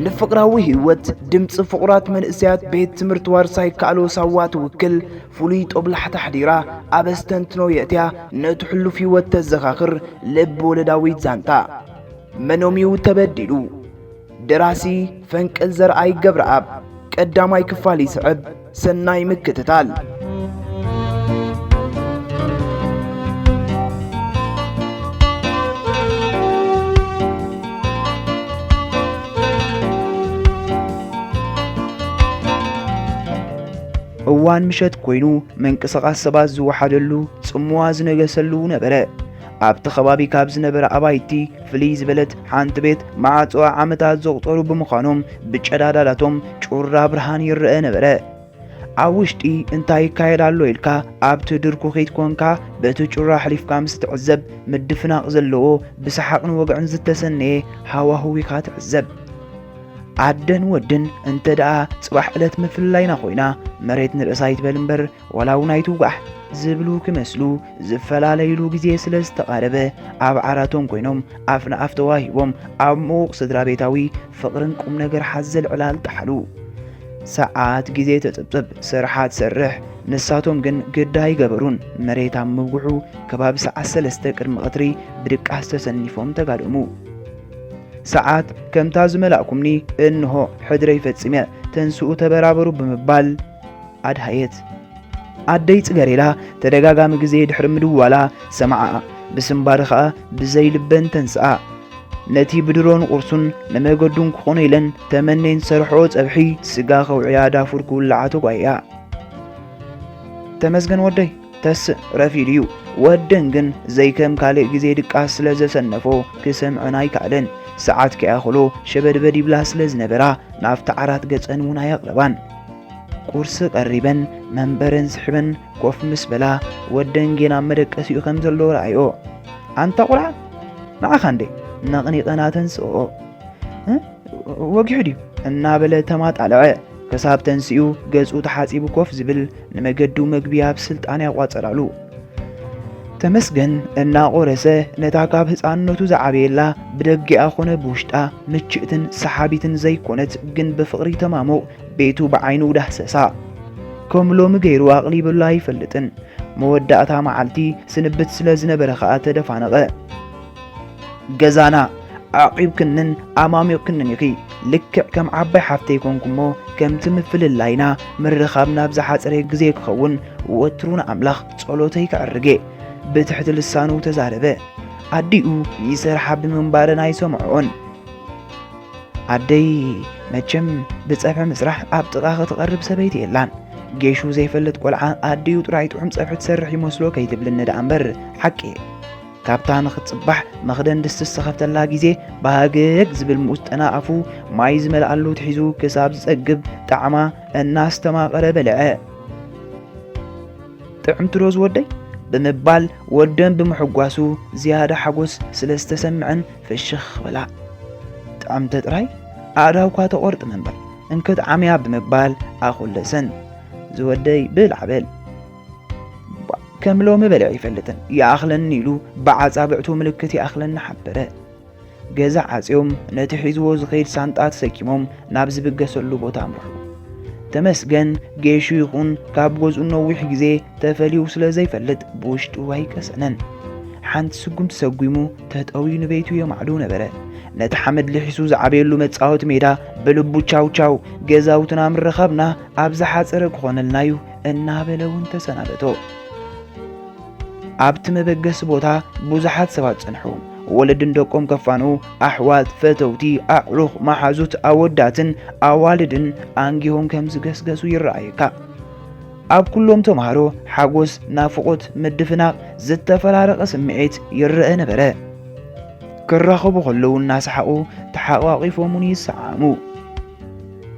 ንፍቕራዊ ህይወት ድምፂ ፍቑራት መንእሰያት ቤት ትምህርቲ ዋርሳይ ካሎ ሳዋ ትውክል ፍሉይ ጦብላሕታ ኣሕዲራ፣ ኣብ ኣስተንትኖ የእትያ፣ ነቲ ሕሉፍ ህይወት ተዘኻኽር ልብ ወለዳዊት ዛንታ። መኖምዩ ተበዲሉ? ደራሲ ፈንቅል ዘርኣይ ገብረኣብ። ቀዳማይ ክፋል ይስዕብ። ሰናይ ምክትታል። እዋን ምሸት ኮይኑ፣ ምንቅስቓስ ሰባት ዝወሓደሉ ጽምዋ ዝነገሰሉ ነበረ። ኣብቲ ከባቢ ካብ ዝነበረ ኣባይቲ ፍልይ ዝበለት ሓንቲ ቤት፣ ማዕጾኣ ዓመታት ዘቑጸሩ ብምዃኖም፣ ብጨዳዳታቶም ጩራ ብርሃን ይረአ ነበረ። ኣብ ውሽጢ እንታይ ይካየድ ኣሎ ኢልካ ኣብቲ ድርኩኺት ኮንካ በቲ ጩራ ኣሕሊፍካ ምስ ትዕዘብ፣ ምድፍናቕ ዘለዎ፣ ብሰሓቕን ወግዕን ዝተሰነየ ሃዋህው ኢኻ ትዕዘብ። ኣደን ወድን እንተ ደኣ ጽባሕ ዕለት ምፍልላይና ኮይና፣ መሬት ንርእሳ ይትበል እምበር፣ ዋላ እውን ኣይትውጋሕ ዝብሉ ክመስሉ፣ ዝፈላለዩሉ ግዜ ስለ ዝተቓረበ፣ ኣብ ዓራቶም ኮይኖም ኣፍ ንኣፍ ተዋሂቦም ኣብ ምዉቕ ስድራ ቤታዊ ፍቕርን ቁም ነገር ሓዘል ዕላል ጠሓሉ። ሰዓት ግዜ ተጽብጽብ፣ ስርሓ ትሰርሕ፣ ንሳቶም ግን ግዳ ኣይገበሩን። መሬት ኣብ ምብጉሑ ከባቢ ሰዓት ሰለስተ ቅድሚ ቀትሪ ብድቃስ ተሰኒፎም ተጋደሙ። ሰዓት ከምታ ዝመላእኩምኒ እንሆ ሕድረይ ፈጺመ፣ ተንስኡ ተበራበሩ ብምባል ኣድሃየት። ኣደይ ጽገሬዳ ተደጋጋሚ ግዜ ድሕሪ ምድዋላ ሰማዓ፣ ብስንባደ ኸኣ ብዘይ ልበን ተንስኣ። ነቲ ብድሮን ቁርሱን ንመገዱን ክኾኖ ኢለን ተመኔን ዝሰርሕኦ ጸብሒ ስጋ ከውዕያ ዳፉር ክውልዓ ተጓይያ። ተመስገን ወደይ፣ ተስእ ረፊዱ እዩ። ወደን ግን ዘይከም ካልእ ግዜ ድቃስ ስለ ዘሰነፎ ክሰምዐን ኣይከኣለን። ሰዓት ከይኣኸሎ ሸበድበድ ይብላ ስለ ዝነበራ ናብቲ ዓራት ገጸን እውን ኣየቕረባን። ቁርሲ ቀሪበን መንበረን ስሒበን ኮፍ ምስ በላ፣ ወደን ጌና ኣብ መደቀሲኡ ከም ዘሎ ረኣዮ። ኣንታ ቁልዓ፣ ንዓኻ እንዴ ነቕኒቐን ኣተንስኦ። እ? ወጊሑ ድዩ? እናበለ ተማጣለዐ። ክሳብ ተንሲኡ ገጹ ተሓጺቡ ኮፍ ዝብል፣ ንመገዱ መግቢ ኣብ ስልጣን ያቋጸራሉ። ተመስገን እናቆረሰ ነታ ካብ ህፃንነቱ ዝዓበየላ ብደጊኣ ኮነ ብውሽጣ ምችእትን ሰሓቢትን ዘይኮነት ግን ብፍቕሪ ተማሙቕ ቤቱ ብዓይኑ ዳህሰሳ። ከም ሎሚ ገይሩ ኣቕሊብላ ኣይፈልጥን። መወዳእታ መዓልቲ ስንብት ስለ ዝነበረ ኸኣ ተደፋነቐ። ገዛና ዓቒብክንን ኣማሚቕክንን ኢኺ። ልክዕ ከም ዓባይ ሓፍተይ ኮንኩሞ፣ ከምቲ ምፍልላይና ምርኻብና ኣብ ዝሓጸረ ግዜ ክኸውን ወትሩ ንኣምላኽ ጸሎተይ ከዕርግ እየ። ብትሕቲ ልሳኑ ተዛረበ። ኣዲኡ ይሰርሓ ብምንባረን ኣይሰምዕኦን። ኣደይ መቸም ብጸብሒ ምስራሕ ኣብ ጥቓ ክትቐርብ ሰበይቲ የላን። ጌሹ ዘይፈልጥ ቆልዓ ኣዲኡ ጥራይ ጥዑም ጸብሒ ትሰርሕ ይመስሎ ከይትብልኒ ደኣ እምበር ሓቂ እየ። ካብታ ንኽትጽባሕ መኽደን ድስቲ ዝተኸፍተላ ግዜ፣ ባህግግ ዝብል ምኡዝ ጨና ኣፉ ማይ ዝመልኣሉ ትሒዙ ክሳብ ዝጸግብ ጣዕማ እናስተማቐረ በልዐ። "ጥዕምቲ ዶ ዝወደይ?" ብምባል ወደን ብምሕጓሱ ዝያዳ ሓጎስ ስለ ዝተሰምዐን ፍሽኽ በላ። "ጥዕምቲ ጥራይ? ኣእዳውካ ተቖርጥም እምበር እንክትዓምያ" ብምባል ኣኹለሰን። "ዝወደይ ብላዕ በል። ባ-፣ ከም ሎሚ በሊዐ ኣይፈልጥን፣ ይኣኽለኒ" ኢሉ ብዓጻብዕቱ ምልክት "ይኣኽለኒ" ሓበረ። ገዛ ዓጽዮም ነቲ ሒዝዎ ዝኸይድ ሳንጣ ተሰኪሞም ናብ ዝብገሰሉ ቦታ ኣምርሑ። ተመስገን ጌሹ ይኹን ካብ ገዝኡ ነዊሕ ግዜ ተፈልዩ ስለ ዘይፈልጥ ብውሽጡ ኣይቀሰነን። ሓንቲ ስጉምቲ ሰጒሙ ተጠውዩ ንቤቱ የማዕዱ ነበረ። ነቲ ሓመድ ልሒሱ ዝዓበየሉ መጻወቲ ሜዳ ብልቡ ቻው ቻው፣ ገዛውትና ምርኻብና ኣብ ዝሓጸረ ክኾነልና እዩ እናበለ እውን ተሰናበቶ። ኣብቲ መበገሲ ቦታ ብዙሓት ሰባት ጸንሑ። ወለድን ደቆም ከፋንዉ፣ ኣሕዋት፣ ፈተውቲ፣ ኣዕሩኽ፣ መሓዙት፣ ኣወዳትን ኣዋልድን ኣንጊሆም ከም ዝገስገሱ ይረኣየካ። ኣብ ኩሎም ተምሃሮ ሓጎስ፣ ናፍቖት፣ ምድፍናቕ፣ ዝተፈራረቐ ስምዒት ይረአ ነበረ። ክራኸቡ ከለዉ እናሰሓቑ ተሓቋቒፎም እውን ይሰዓዓሙ።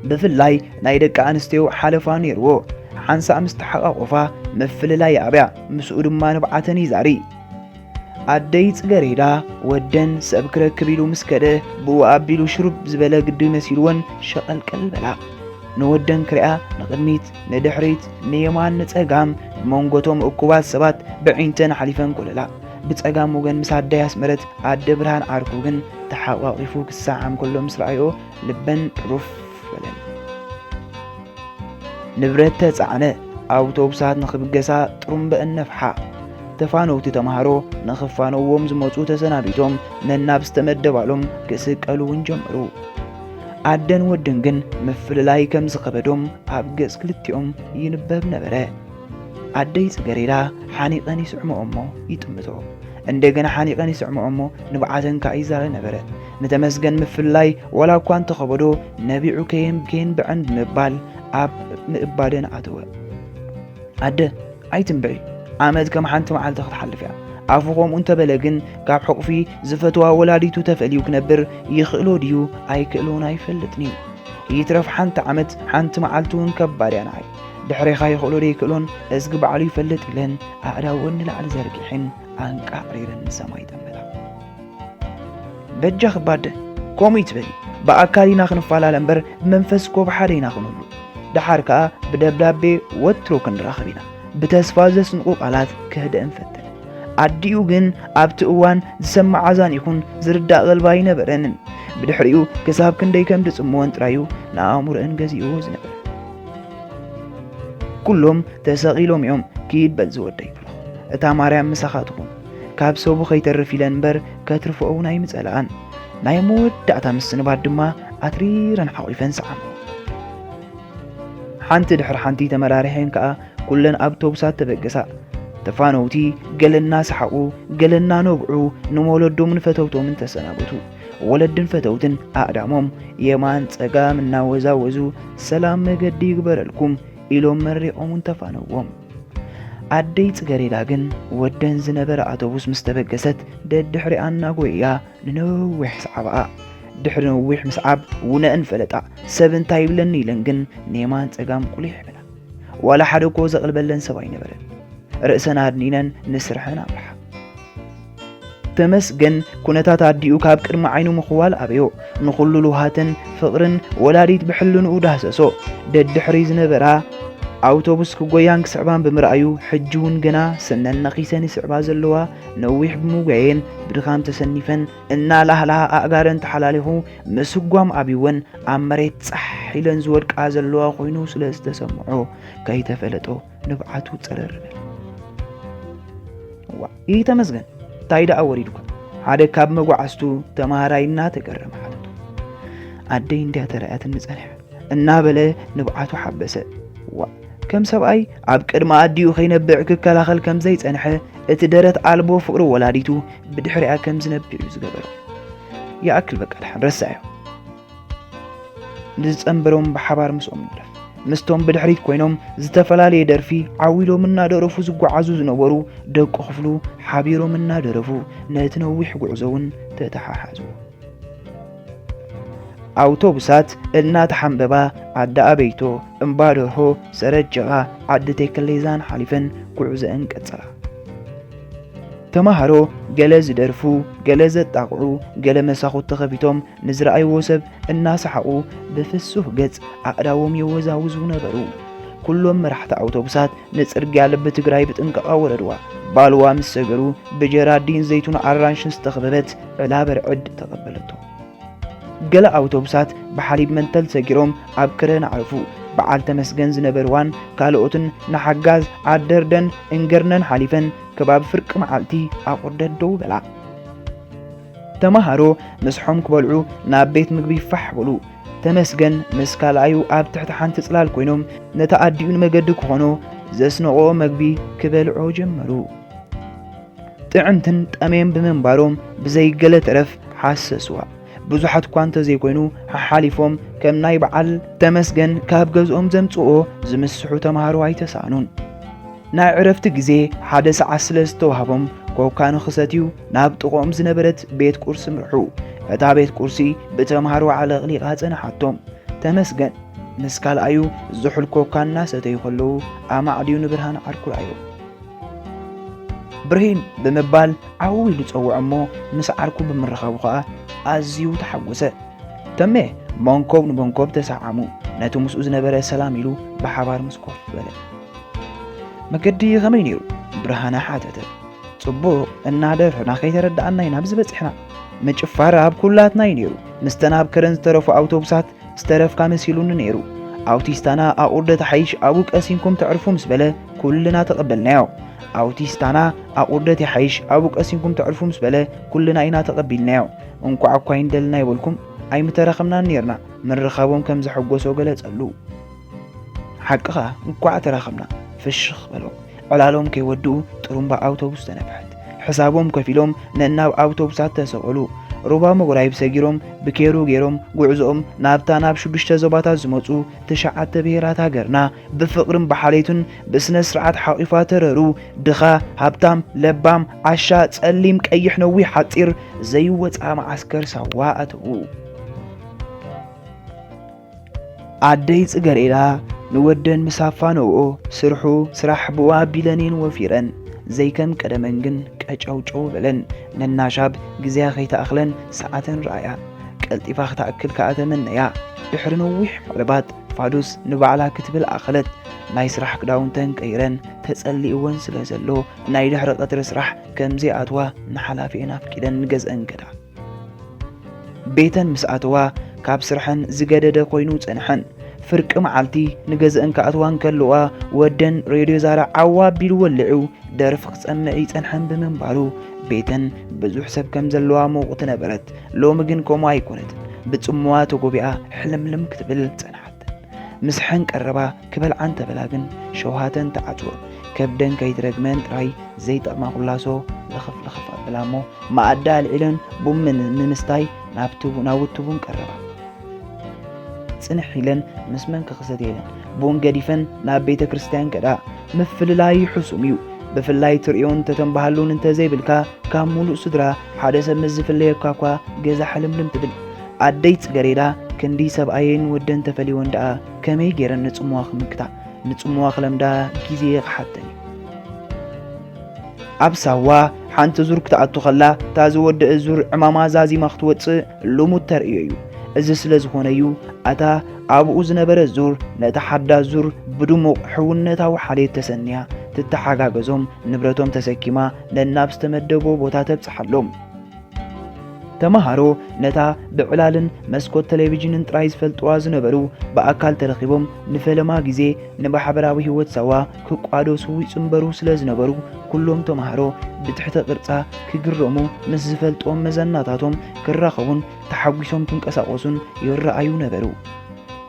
ብፍላይ ናይ ደቂ ኣንስትዮ ሓለፋ ነይርዎ። ሓንሳእ ምስ ተሓቋቖፋ ምፍልላይ ኣብያ፣ ምስኡ ድማ ንብዓተን ይዛሪ። ኣደይ ጽገሬዳ ወደን ሰብ ክረክብ ኢሉ ምስ ከደ፣ ብኡ ኣቢሉ ሽሩብ ዝበለ ግዲ መሲልወን ሸቐልቀል በላ። ንወደን ክሪኣ ንቕድሚት፣ ንድሕሪት፣ ንየማን፣ ንጸጋም፣ ብመንጎቶም እኩባት ሰባት ብዒንተን ሓሊፈን ኮለላ። ብጸጋም ወገን ምስ ኣደይ ኣስመረት ኣደ ብርሃን ዓርኩ ግን ተሓቋቒፉ ክሰዓም ከሎ ምስ ረኣዮ ልበን ሩፍ በለን። ንብረት ተጻዕነ ኣውቶቡሳት ንኽብገሳ ጥሩምበ እነፍሓ። ተፋነውቲ ተማሃሮ ንኽፋነዎም ዝመጹ ተሰናቢቶም ነናብ ዝተመደባሎም ክስቀሉ እውን ጀመሩ። ኣደን ወድን ግን ምፍልላይ ከም ዝኸበዶም ኣብ ገጽ ክልቲኦም ይንበብ ነበረ። ኣደይ ጽገሬዳ ሓኒቐን ይስዕምኦ እሞ ይጥምቶ። እንደገና ሓኒቐን ይስዕምኦ እሞ ንብዓተን ከኣ ይዛረ ነበረ። ንተመስገን ምፍልላይ ዋላ እኳ እንተኸበዶ ነቢዑ ከየን ከየንብዐን ብምባል ኣብ ምእባደን ኣተወ። ኣደ ኣይትንብዒ፣ ዓመት ከም ሓንቲ መዓልቲ ክትሓልፍ እያ። ኣፉ ከምኡ እንተበለ ግን ካብ ሕቑፊ ዝፈትዋ ወላዲቱ ተፈልዩ ክነብር ይኽእሎ ድዩ ኣይክእሎን ኣይፈልጥን እዩ። ይትረፍ ሓንቲ ዓመት ሓንቲ መዓልቲ እውን ከባድ እያ ንዓይ። ድሕሬኻ ይኽእሎ ደይክእሎን እዝጊ ባዕሉ ይፈልጥ ኢለን ኣእዳወን ንላዕሊ ዘርጊሐን ኣንቃዕሪረን ንሰማይ ጠመታ። በጃኺ ባደ፣ ከምኡ ይትበሊ። ብኣካል ኢና ክንፈላለ እምበር ብመንፈስ እኮ ብሓደ ኢና ክንህሉ። ደሓር ከኣ ብደብዳቤ ወትሩ ክንራኸብ ኢና። ብተስፋ ዘስንቑ ቃላት ከህድእን ፈተነ። ኣዲኡ ግን ኣብቲ እዋን ዝሰምዓ ኣዛን ይኹን ዝርዳእ ቐልቢ ኣይነበረንን። ብድሕሪኡ ክሳብ ክንደይ ከም ዝጽምወን ጥራዩ ንኣእምሮአን ገዚእዎ ዝነበረ። ኩሎም ተሰቒሎም እዮም። ኪድ በል ዝወደይ ብሎ፣ እታ ማርያም ምሳኻ ትኹን። ካብ ሰቡ ከይተርፍ ኢለን እምበር ከትርፍኦ እውን ኣይምጸልኣን። ናይ መወዳእታ ምስንባት ድማ ኣትሪረን ሓቑፈን ሰዓሞ። ሓንቲ ድሕሪ ሓንቲ ተመራሪሐን ከኣ ኩለን ኣውቶቡሳት ተበገሳ። ተፋነውቲ ገለ እናሰሓቑ ገለ እናነብዑ ንወለዶምን ፈተውቶምን ተሰናበቱ። ወለድን ፈተውትን ኣእዳሞም የማን ጸጋም እናወዛወዙ ሰላም መገዲ ይግበረልኩም ኢሎም መሪቖም እውን ተፋነዎም። ኣደይ ጽገሬዳ ግን ወደን ዝነበረ ኣውቶቡስ ምስ ተበገሰት ደድሕሪኣ እናጎየያ ንነዊሕ ሰዓባኣ። ድሕሪ ነዊሕ ምስዓብ ውነአን ፈለጣ። ሰብ እንታይ ይብለኒ ኢለን ግን ንየማን ጸጋም ቁሊሕ ይብላ። ዋላ ሓደ እኮ ዘቕልበለን ሰብ ኣይነበረን። ርእሰን ኣድኒነን ንስርሐን ኣምርሓ። ተመስገን ኩነታት ኣዲኡ ካብ ቅድሚ ዓይኑ ምኽዋል ኣበዮ። ንኹሉ ልውሃተን ፍቕርን ወላዲት ብሕልንኡ ዳህሰሶ። ደድሕሪ ዝነበራ ኣውቶቡስ ክጎያን ክስዕባን ብምርኣዩ ሕጂ እውን ገና ስነን ነኺሰን ይስዕባ ዘለዋ ነዊሕ ብምጉያየን ብድኻም ተሰኒፈን እናላህላሃ ኣእጋረን ተሓላሊኹ ምስጓም ኣብይወን ኣብ መሬት ጻሕ ኢለን ዝወድቃ ዘለዋ ኮይኑ ስለ ዝተሰምዖ ከይተፈለጦ ንብዓቱ ጸረር በለ። ዋእ ተመስገን፣ እንታይ ደኣ ወሪዱካ? ሓደ ካብ መጓዓዝቱ ተማሃራይ እናተገረመ ሓተቶ። ኣደይ እንድያ ተራእያትኒ ጸኒሓ እናበለ ንብዓቱ ሓበሰ። ዋእ ከም ሰብኣይ ኣብ ቅድሚ ኣዲኡ ከይነብዕ ክከላኸል ከም ዘይጸንሐ እቲ ደረት ኣልቦ ፍቕሪ ወላዲቱ ብድሕሪኣ ከም ዝነብዕ እዩ ዝገበሮ። ይኣክል በቃ ደሓን ረሳዮ። ንዝጸንበሮም ብሓባር ምስኦም ንድረፍ። ምስቶም ብድሕሪት ኮይኖም ዝተፈላለየ ደርፊ ዓው ኢሎም እናደረፉ ዝጓዓዙ ዝነበሩ ደቂ ክፍሉ ሓቢሮም እናደረፉ ነቲ ነዊሕ ጉዕዞ እውን ተተሓሓዝዎ። ኣውቶቡሳት እናተሓንበባ ዓዲ ኣበይቶ፣ እምባ ደርሆ፣ ሰረት ጀቓ፣ ዓዲ ቴክሌዛን ሓሊፈን ጉዕዘአን ቀጸላ። ተማሃሮ ገለ ዝደርፉ፣ ገለ ዘጣቕዑ፣ ገለ መሳኹቲ ከፊቶም ንዝረኣይዎ ሰብ እናሰሓቑ ብፍሱህ ገጽ ኣእዳዎም የወዛውዙ ነበሩ። ኩሎም መራሕቲ ኣውቶቡሳት ንጽርግያ ልቢ ትግራይ ብጥንቃቐ ወረድዋ። ባልዋ ምስ ሰገሩ ብጀራዲን ዘይቱን ኣራንሽን ዝተኸበበት ዕላ በርዕድ ተቐበለቶ። ገለ ኣውቶቡሳት ብሓሊብ መንተል ሰጊሮም ኣብ ክረን ኣዕረፉ። በዓል ተመስገን ዝነበርዋን ካልኦትን ንሓጋዝ ዓደርደን እንገርነን ሓሊፈን ከባቢ ፍርቂ መዓልቲ ኣቑርደት ደው በላ። ተማሃሮ ምስሖም ክበልዑ ናብ ቤት ምግቢ ፋሕ በሉ። ተመስገን ምስ ካልኣዩ ኣብ ትሕቲ ሓንቲ ጽላል ኮይኖም ነቲ ኣዲኡ ንመገዲ ክኾኖ ዘስነቖ መግቢ ክበልዖ ጀመሩ። ጥዕምትን ጠሜን ብምንባሮም ብዘይ ገለ ተረፍ ሓሰስዋ። ብዙሓት እኳ እንተዘይኮይኑ ሓሓሊፎም ከም ናይ በዓል ተመስገን ካብ ገዝኦም ዘምጽኦ ዝምስሑ ተማሃሮ ኣይተሳእኑን። ናይ ዕረፍቲ ግዜ ሓደ ሰዓት ስለ ዝተዋህቦም ኮካ ንኽሰትዩ ናብ ጥቕኦም ዝነበረት ቤት ቁርሲ ምርሑ። እታ ቤት ቁርሲ ብተምሃሮ ዓለቕሊቓ ጸንሓቶም። ተመስገን ምስ ካልኣዩ ዝሑል ኮካ እናሰተዩ ከለዉ ኣማዕድዩ ንብርሃን ዓርኩ ረኣዮ። ብርሂን ብምባል ዓው ኢሉ ጸውዖ እሞ ምስ ዓርኩ ብምርኻቡ ኸኣ ኣዝዩ ተሓጎሰ። ተሜ መንኮብ ንመንኮብ ተሰዓሙ። ነቲ ምስኡ ዝነበረ ሰላም ኢሉ ብሓባር ምስ ኮፍ በለ። መገዲ ከመይ ነይሩ? ብርሃነ ሓተተ። ጽቡቕ፣ እናደፈና ከይተረዳኣና ኢና ኣብዚ በጺሕና። ምጭፋር ኣብ ኩላትና እዩ ነይሩ። ምስተን ኣብ ከረን ዝተረፉ ኣውቶቡሳት ዝተረፍካ መሲሉኒ ነይሩ። ኣውቲስታና ኣቑርደት ሓይሽ ኣብኡ ቀሲንኩም ተዕርፉ ምስ በለ ኩልና ተቐበልናዮ። ኣውቲስታና ኣቑርደት ይሓይሽ ኣብኡ ቀሲንኩም ተዕርፉ ምስ በለ ኩልና ኢና ተቐቢልናዮ። እንኳዕ እኳ ይንደልና ይበልኩም ኣይምተራኸብናን ነይርና። ምርኻቦም ከም ዘሐጎሶ ገለጸሉ። ሓቅኻ እንኳዕ ተራኸብና ፍሽኽ በሎ። ዕላሎም ከይወድኡ ጥሩምባ ኣውቶቡስ ተነፍሐት። ሕሳቦም ከፊሎም ነናብ ኣውቶቡሳት ተሰቐሉ። ሩባ ምጉራይብ ሰጊሮም ብኬሩ ገይሮም ጉዕዞኦም ናብታ ናብ ሽዱሽተ ዞባታት ዝመጹ ትሽዓተ ብሄራት ሃገርና ብፍቕርን ብሓሌቱን ብስነ ስርዓት ሓቒፋ ተረሩ። ድኻ፣ ሃብታም፣ ለባም፣ ዓሻ፣ ጸሊም፣ ቀይሕ፣ ነዊሕ፣ ሓጺር ዘይወጻ መዓስከር ሳዋ ኣተዉ። ኣደይ ጽገሬዳ ንወደን ምስ ኣፋነውኦ ስርሑ ስራሕ ብኡ ኣቢለን እየን ወፊረን። ዘይከም ቀደመን ግን ቀጨውጨው በለን። ነናሻብ ግዜያ ከይተኣኽለን ሰዓተን ረኣያ። ቀልጢፋ ክትኣክል ከኣ ተመነያ። ድሕሪ ነዊሕ ምዕልባጥ ፋዱስ ንባዕላ ክትብል ኣኸለት። ናይ ስራሕ ክዳውንተን ቀይረን ተጸሊእወን ስለ ዘሎ ናይ ድሕሪ ቀትሪ ስራሕ ከም ዘይኣትዋ ንሓላፊኤን ኣፍቂደን ንገዝአን ከዳ። ቤተን ምስ ኣተዋ ካብ ስርሐን ዝገደደ ኮይኑ ጸንሐን። ፍርቂ መዓልቲ ንገዝአን ክኣትዋ እንከለዋ ወደን ሬድዮ ዛራ ዓው ኣቢሉ ወሊዑ ደርፊ ክጸምዕ ይጸንሐን ብምንባሩ ቤተን ብዙሕ ሰብ ከም ዘለዋ ምዉቕቲ ነበረት። ሎሚ ግን ከምኡ ኣይኮነትን። ብጽምዋ ተጎቢኣ ሕልምልም ክትብል ጸንሓት። ምስሐን ቀረባ ክበልዓ እንተበላ ግን ሸውሃተን ተዓጽወ። ከብደን ከይትረግመን ጥራይ ዘይጠቕማ ኩላሶ ልኽፍ ልኽፍ ኣብላ እሞ መኣዲ ኣልዒለን ቡን ምን-፣ ንምስታይ ናብቲ ቡ-፣ ናውቲ ቡን ቀረባ። ጽንሕ ኢለን ምስ መን ክኽሰት ኢለን ቡን ገዲፈን ናብ ቤተ ክርስቲያን ከዳ። ምፍልላይ ሕሱም እዩ። ብፍላይ ትርእዮን ተተንባሃሉን እንተዘይብልካ ካብ ሙሉእ ስድራ ሓደ ሰብ ምስ ዝፍለየካ እኳ ገዛ ሕልምልም ትብል። ኣደይ ጽገሬዳ ክንዲ ሰብኣየይን ወደን ተፈልይወን ደኣ ከመይ ገይረን ንጽምዋ ክምክታ? ንጽምዋ ክለምዳ ግዜ ክሓተን እዩ። ኣብ ሳዋ ሓንቲ ዙር ክትኣቱ ከላ፣ እታ ዝወደአ ዙር ዕማማ ዛዚማ ክትወጽእ ልሙድ ተርእዮ እዩ። እዚ ስለ ዝኾነ እዩ፣ ኣታ ኣብኡ ዝነበረት ዙር ነታ ሓዳስ ዙር ብድሙቕ ሕውነታዊ ሓልዮት ተሰንያ ትተሓጋገዞም፣ ንብረቶም ተሰኪማ ነናብ ዝተመደቦ ቦታ ተብጽሓሎም። ተመሃሮ ነታ ብዕላልን መስኮት ቴሌቪዥንን ጥራይ ዝፈልጥዋ ዝነበሩ ብኣካል ተረኺቦም ንፈለማ ግዜ ንማሕበራዊ ህይወት ሳዋ ክቋደሱ ይጽንበሩ ስለ ዝነበሩ፣ ኩሎም ተመሃሮ ብትሕተ ቅርጻ ክግረሙ፣ ምስ ዝፈልጥዎም መዘናታቶም ክራኸቡን ተሓጒሶም ክንቀሳቐሱን ይረኣዩ ነበሩ።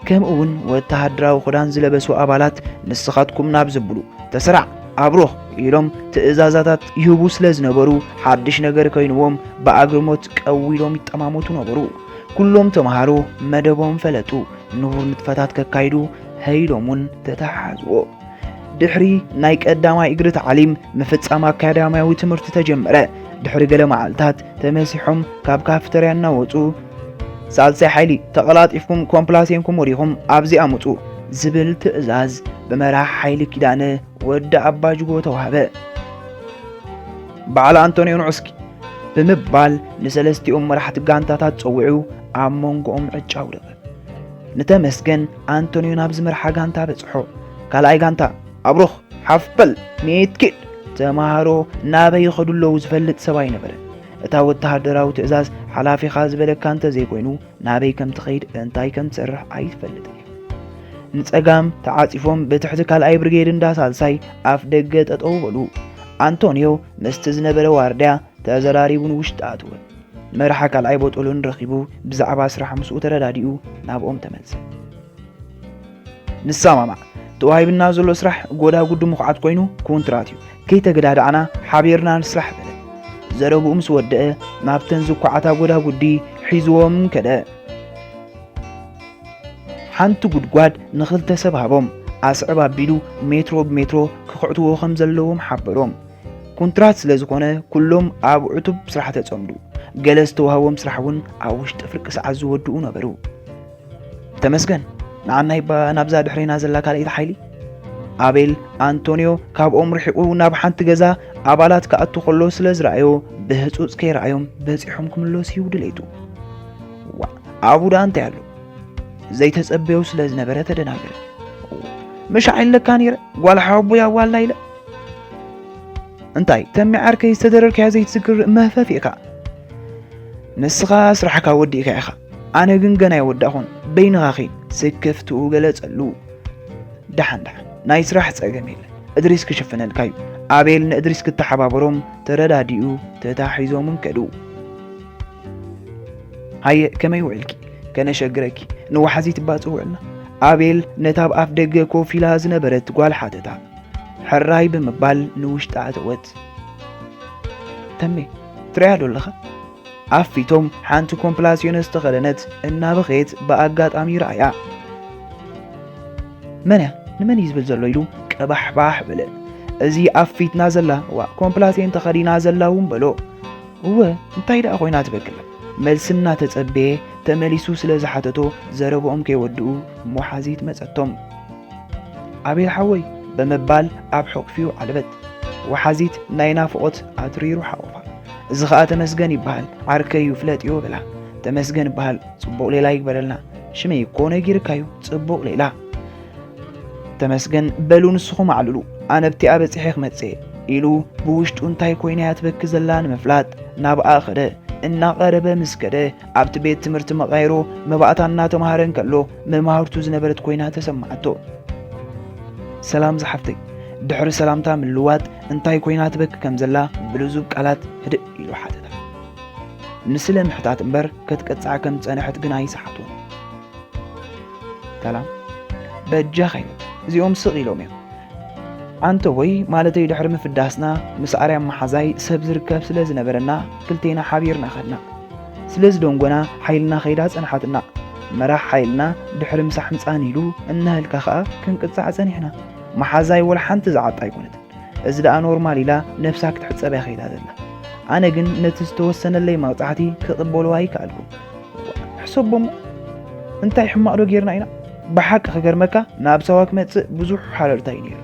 ከምኡ እውን ወተሃደራዊ ክዳን ዝለበሱ ኣባላት ንስኻትኩም ናብ ዝብሉ ተሰራዕ ኣብሩኽ ኢሎም ትእዛዛታት ይህቡ ስለ ዝነበሩ፣ ሓድሽ ነገር ኮይንዎም ብኣግርሞት ቀው ኢሎም ይጠማመቱ ነበሩ። ኩሎም ተምሃሮ መደቦም ፈለጡ። ንቡር ንጥፈታት ከካይዱ ሃይሎም እውን ተተሓሓዝዎ። ድሕሪ ናይ ቀዳማይ እግሪ ታዕሊም ምፍጻም ኣካዳሚያዊ ትምህርቲ ተጀመረ። ድሕሪ ገለ መዓልታት ተመሲሖም ካብ ካፍተርያ እናወጹ፣ "ሳልሳይ ሓይሊ፣ ተቐላጢፍኩም ኮምፕላሴንኩም ወዲኹም ኣብዚኣ ምጹ" ዝብል ትእዛዝ ብመራሕ ሓይሊ ኪዳነ ወዲ ኣባጅጎ ተዋህበ። "በዓል ኣንቶንዮ ንዑ እስኪ" ብምባል ንሰለስቲኦም መራሕቲ ጋንታታት ጸዊዑ ኣብ መንጎኦም ዕጫ ኣውደቐ። ንተመስገን ኣንቶንዮ ናብ ዝመርሓ ጋንታ በጽሖ። ካልኣይ ጋንታ፣ "ኣብሩኽ፣ ሓፍ በል፣ ንኢድ ኪድ!" ተማሃሮ ናበይ ይኸዱ ኣለዉ ዝፈልጥ ሰብ ኣይነበረን። እታ ወተሃደራዊ ትእዛዝ ሓላፊኻ ዝበለካ እንተዘይኮይኑ ናበይ ከም ትኸይድ እንታይ ከም ትሰርሕ ኣይትፈልጥን ኢኻ። ንጸጋም ተዓጺፎም ብትሕቲ ካልኣይ ብርጌድ እንዳ ሳልሳይ ኣፍ ደገ ጠጠው በሉ። ኣንቶንዮ ምስቲ ዝነበረ ዋርድያ ተዘራሪቡ ንውሽጢ ኣተወ። መርሓ ካልኣይ ቦጦሎን ረኺቡ ብዛዕባ ስራሕ ምስኡ ተረዳዲኡ ናብኦም ተመልሰ። "ንሰማማዕ፣ ተዋሂብና ዘሎ ስራሕ ጎዳጉዲ ምኹዓት ኮይኑ ኩንትራት እዩ። ከይተገዳዳዕና ሓቢርና ንስራሕ" በለ። ዘረብኡ ምስ ወደአ ናብተን ዝኳዓታ ጎዳጉዲ ሒዝዎም ከደ። ሓንቲ ጉድጓድ ንኽልተ ሰብ ሃቦም። ኣስዕብ ኣቢሉ ሜትሮ ብሜትሮ ክኹዕትዎ ከም ዘለዎም ሓበሮም። ኩንትራት ስለ ዝኾነ ኩሎም ኣብ ዕቱብ ስራሕ ተጸምዱ። ገለ ዝተዋህቦም ስራሕ እውን ኣብ ውሽጢ ፍርቂ ሰዓት ዝወድኡ ነበሩ። "ተመስገን፣ ንዓናይ ባ-፣ ናብዛ ድሕሬና ዘላ ካልኣይቲ ሓይሊ?" ኣቤል ኣንቶንዮ ካብኦም ርሒቑ ናብ ሓንቲ ገዛ ኣባላት ክኣቱ ከሎ ስለ ዝረኣዮ ብህጹጽ ከይረኣዮም በጺሖም ክምለሱ እዩ ድሌቱ። "ዋእ፣ ኣብኡ ደኣ እንታይ ኣሎ?" ዘይተጸበዮ ስለ ዝነበረ ተደናገረ። "ምሻዕ ኢለካ ነይረ፣ ጓል ሓወቦይ ኣዋልዳ ኢለ?" እንታይ ተሚ ዓርከይ ዝተደረርካያ ዘይትዝክር መህፈፍ ኢኻ። ንስኻ ስራሕካ ወዲእካ ኢኻ፣ ኣነ ግን ገና ኣይወዳእኹን። በይንኻ ኺድ። ስክፍትኡ ገለጸሉ። ደሓን ደሓን፣ ናይ ስራሕ ጸገም የለን፣ እድሪስ ክሽፍነልካ እዩ። ኣቤል ንእድሪስ ክተሓባበሮም ተረዳዲኡ ተታሒዞም እንከዱ። ሃየ ከመይ ውዕልኪ? ከነሸግረኪ ንወሓዚት እባ ጽውዕልና። ኣቤል ነታ ኣብ ኣፍ ደገ ኮፍ ኢላ ዝነበረት ጓል ሓተታ። ሕራይ ብምባል ንውሽጣ ኣተወት። ተሜ ትሪያ ዶ ኣለኻ? ኣፊቶም ሓንቲ ኮምፕላስዮን ዝተኸደነት እናበኸየት ብኣጋጣሚ ረኣያ። መን እያ ንመን እዩ ዝብል ዘሎ ኢሉ ቀባሕባሕ በለ። እዚ ኣብ ፊትና ዘላ ዋ ኮምፕላስዮን ተኸዲና ዘላ እውን በሎ። እወ እንታይ ደኣ ኮይና ትበክል? መልሲ እናተጸበየ ተመሊሱ ስለ ዝሓተቶ ዘረብኦም ከይወድኡ እሞ ሓዚት መጸቶም። ኣቤል ሓወይ ብምባል ኣብ ሕቕፊኡ ዓለበት። ወሓዚት ናይ ናፍቖት ኣትሪሩ ሓቖፋ። እዚ ኸኣ ተመስገን ይበሃል፣ ዓርከይ እዩ ፍለጥዮ በላ። ተመስገን ይበሃል፣ ጽቡቕ ሌላ ይግበረልና። ሽመይ እኮ ነጊርካዩ፣ ጽቡቕ ሌላ። ተመስገን በሉ ንስኹም ኣዕልሉ፣ ኣነ ኣብቲኣ በጺሐ ክመጽእ ኢሉ ብውሽጡ እንታይ ኮይና እያ ትበኪ ዘላ ንምፍላጥ ናብኣ ኸደ። እናቐረበ ምስ ከደ ኣብቲ ቤት ትምህርቲ መቓይሮ መባእታ እናተምሃረ እንከሎ መማህርቱ ዝነበረት ኮይና ተሰማዓቶ። ሰላም ዝሓፍተይ፣ ድሕሪ ሰላምታ ምልዋጥ እንታይ ኮይና ትበኪ ከም ዘላ ብልዙብ ቃላት ህድእ ኢሉ ሓተታ። ንስለ ምሕታት እምበር ከትቀጽዓ ከም ዝጸንሐት ግን ኣይሰሓቶን። ሰላም በጃኻ ይበል። እዚኦም ስቕ ኢሎም እዮም። ኣንተ ወይ ማለተይ ድሕሪ ምፍዳስና ምስ ኣርያም መሓዛይ ሰብ ዝርከብ ስለ ዝነበረና ክልቴና ሓቢርና ኸድና። ስለ ዝደንጎና ሓይልና ኸይዳ ጸንሓትና። መራሕ ሓይልና ድሕሪ ምሳሕ ምጻን ኢሉ እናሃልካ ኸኣ ክንቅጻዕ ጸኒሕና። መሓዛይ ወላ ሓንቲ ዝዓጣ ኣይኮነትን። እዚ ደኣ ኖርማል ኢላ ነብሳ ክትሕጸብ እያ ኸይዳ ዘላ። ኣነ ግን ነቲ ዝተወሰነለይ መቕጻዕቲ ክቕበሎ ኣይከኣልኩን። ሕሰቦሞ እንታይ ሕማቕ ዶ ጌርና ኢና? ብሓቂ ክገርመካ ናብ ሳዋ ክመጽእ ብዙሕ ሓረርታ እዩ ነይሩ።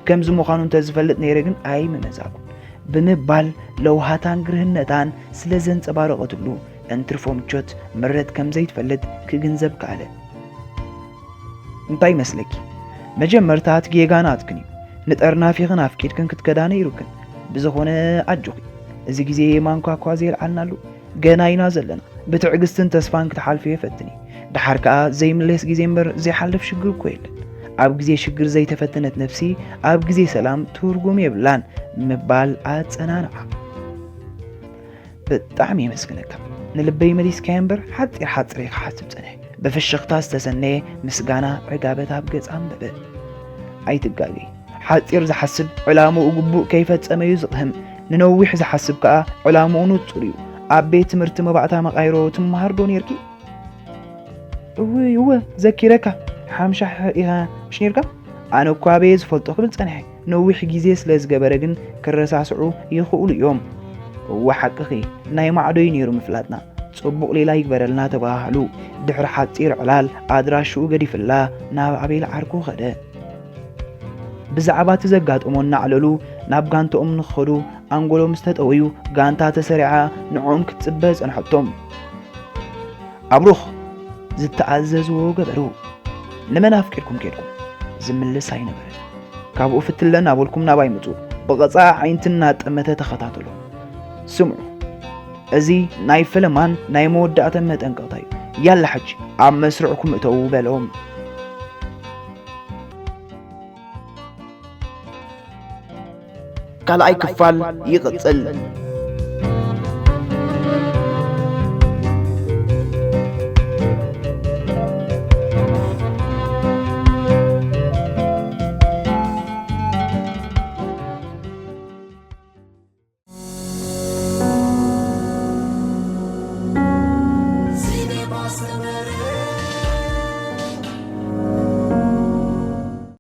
ከምዚ ምዃኑ እንተዝፈልጥ ነይረ ግን ኣይምመጻእኩን ብምባል ለውሃታን ግርህነታን ስለ ዘንጸባረቐትሉ እንትርፎ ምቾት ምረት ከም ዘይትፈልጥ ክግንዘብ ከኣለ። እንታይ ይመስለኪ? መጀመርታ እቲ ጌጋ ናትክን እዩ። ንጠርናፊኽን ኣፍቂድክን ክትከዳ ነይሩክን። ብዝኾነ ኣጆኺ። እዚ ግዜ ማንኳኳ ዘየልዓልናሉ ገና ኢና ዘለና። ብትዕግስትን ተስፋን ክትሓልፍዮ ፈትኒ። ደሓር ከኣ ዘይምለስ ግዜ እምበር ዘይሓልፍ ሽግር እኮ የለን። ኣብ ግዜ ሽግር ዘይተፈተነት ነፍሲ ኣብ ግዜ ሰላም ትርጉም የብላን ምባል ኣጸናንዓ። ብጣዕሚ የመስግነካ። ንልበይ መሊስካዮ እምበር ሓጺር ሓጺር እየ ክሓስብ ጸኒሐ። ብፍሽኽታ ዝተሰነየ ምስጋና ዕጋበት ኣብ ገጻ ኣንበበ። ኣይትጋገይ። ሓጺር ዝሓስብ ዕላምኡ ግቡእ ከይፈጸመ እዩ ዝቕህም። ንነዊሕ ዝሓስብ ከኣ ዕላምኡ ንጹር እዩ። ኣብ ቤት ትምህርቲ መባእታ መቓይሮ ትመሃር ዶ ኔርኪ? እውይ እወ ዘኪረካ። ሓምሻሕ ኢኻ ምሽ ኔርካ? ኣነ እኳ ኣበየ ዝፈልጦ ክብል ጸኒሐ። ነዊሕ ግዜ ስለ ዝገበረ ግን ክረሳስዑ ይኽእሉ እዮም። እወ ሓቅኺ፣ ናይ ማዕዶ እዩ ነይሩ ምፍላጥና። ጽቡቕ ሌላ ይግበረልና ተባሃሃሉ። ድሕሪ ሓጺር ዕላል ኣድራሽኡ ገዲፍላ ናብ ኣቤል ዓርኩ ኸደ። ብዛዕባ እቲ ዘጋጠሞ እናዕለሉ ናብ ጋንታኦም ንኽኸዱ ኣንጎሎም ዝተጠወዩ ጋንታ ተሰሪዓ ንዕኦም ክትጽበ ጸንሐቶም። ኣብሩኽ ዝተኣዘዝዎ ገበሩ። ንመን ኣፍቂርኩም ከድኩም? ዝምልስ ኣይነበረን። ካብኡ ፍትለ እናበልኩም ናባይ ምጹ። ብቐጻ ኣዒንቲ እናጠመተ ተኸታተሎ። ስምዑ፣ እዚ ናይ ፈለማን ናይ መወዳእተን መጠንቀቕታ እዩ። ያላ ሕጂ ኣብ መስርዕኩም እተዉ በሎም። ካልኣይ ክፋል ይቕጽል።